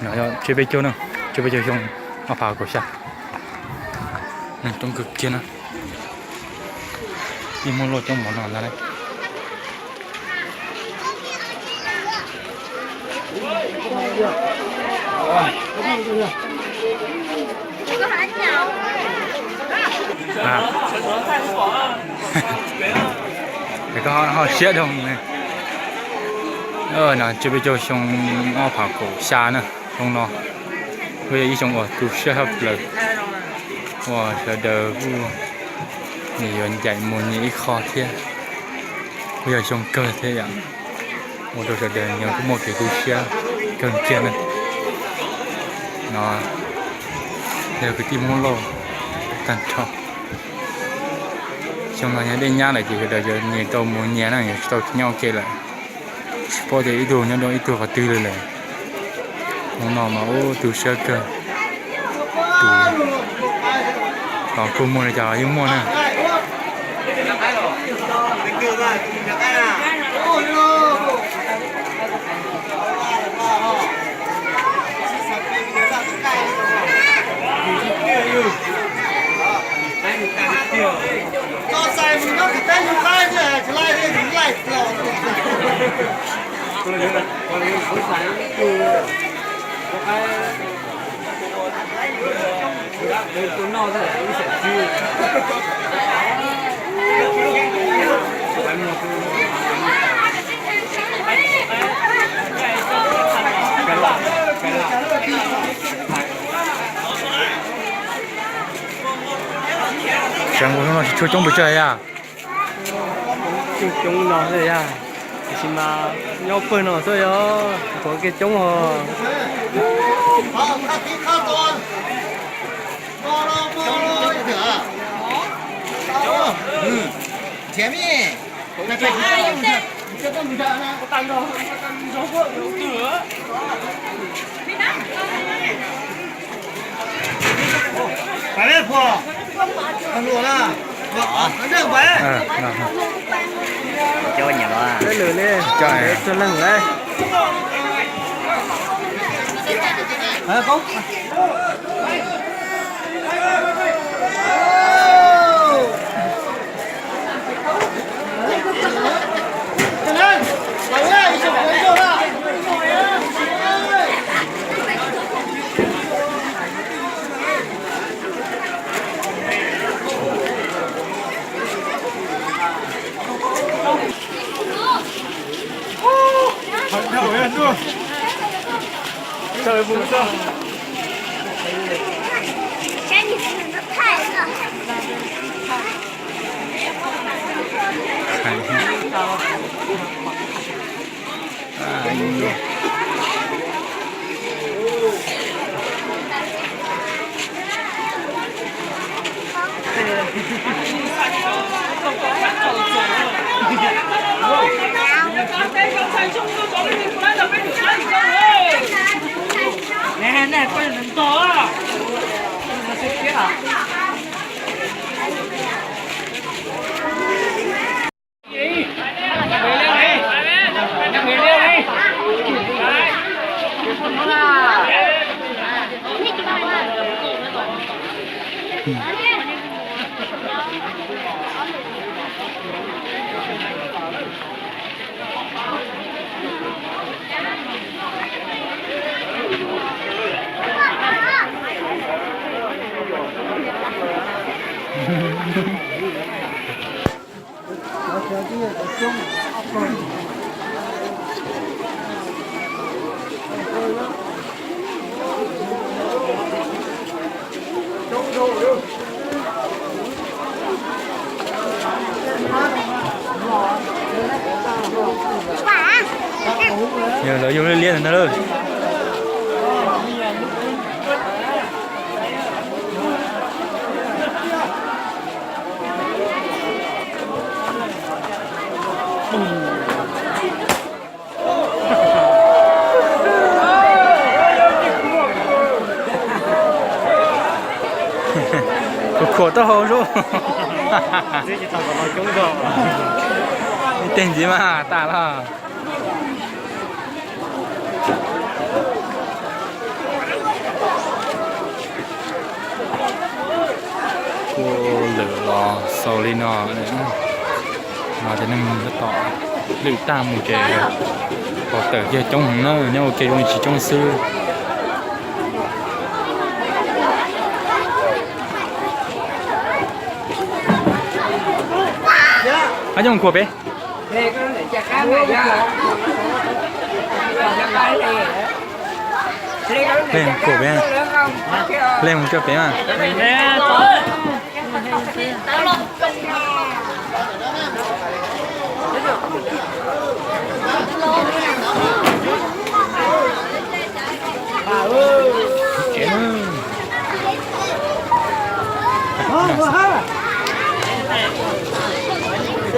No yog tsiab peb caug na, tsiab peb caug xyoo ob phav kaum xya. Neeg coob kawg kiag na. Ib muaj loj coob mov no ntag na. Koj ho siab dhau ne. No tsiab peb caug xyoo ob phav kaum xya na. Xyoo no kuj yog ib xyoo uas tu siab tshaj plaws, uas sawv daws kuj nyias yuav ncaim mus nyias ib qho thiab. Kuj yog xyoo kawg thiab yom, ua rau sawv daws nyias kuj muaj kev tu siab kawg kiag na. No yog kwv tij Hmoob Lauj tag nrho. Xyoo no yog dej nyab lawm ces sawv daws yuav nyias tau mus nyias na, yuav tsis tau nyob ua ke lawm. Tsis paub tias ib tug nyob rau ib tug qhov twg li lawm. Hmo no mas ub tu siab kawg. Tus los kuj muaj li cas los yeej muaj na. Tsev nkaus no tsis tshua coob pes tsawg yog? Coob coob no xwb yog, tiam sis mas nyob pawg no xwb yog, qhov kev coob os. Yog lawv yug liab liab ntag lauj. Kuv khuam taub hau zoo. Tej ntxiv mas tas los. Xaus li no, no cov neeg tab tom lwm tag mus ces pos tawm kiag coob heev na, nyob ua ke zoo li tsis coob xwb. Ab, coj mus khuam pem. Hle mus khuam pem, hle mus coj pem mas.